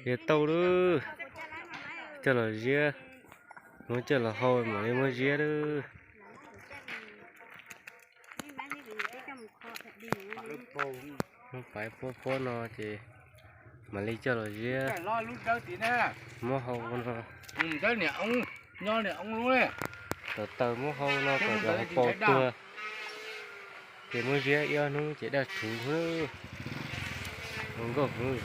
Tau lawm, coj los ziab, muab coj los hau mam li muab ziab lawm. Muab paiv puab puab no ces mam li coj los ziab, muab hau no. Tawm taws muab hau no kom cov hauv paus tuag, ces muab ziab ib ob hnub ces daj rhuv hnub, zoo nkauj hnub.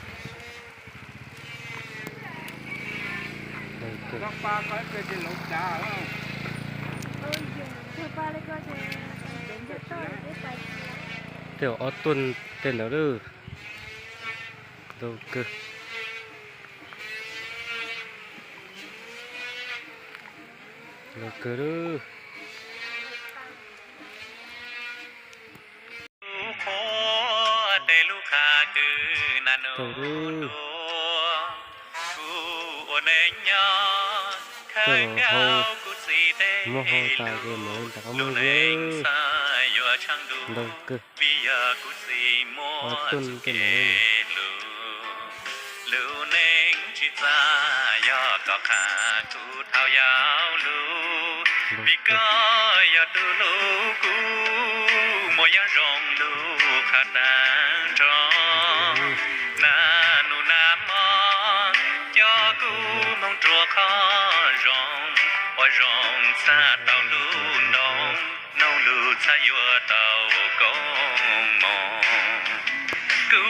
Tej ob tuaj tej ntawd lawm. Ntau kawg, ntau kawg lawm. Muab hau tas ces mam li rov qab muab ziab. Ntau kawg. Ob tuaj tej ntawd. Lub neej tsis txaj yog koj qha kuv thaum yau lug, vim koj yog tus hlub kuv, muaj yog zoo lub qhov tag nrho. Nag nus nag hmo coj kuv moog rua qhov zoo, ua zoo txhaj tau lub ntoog, noog lug txhaj yuav tau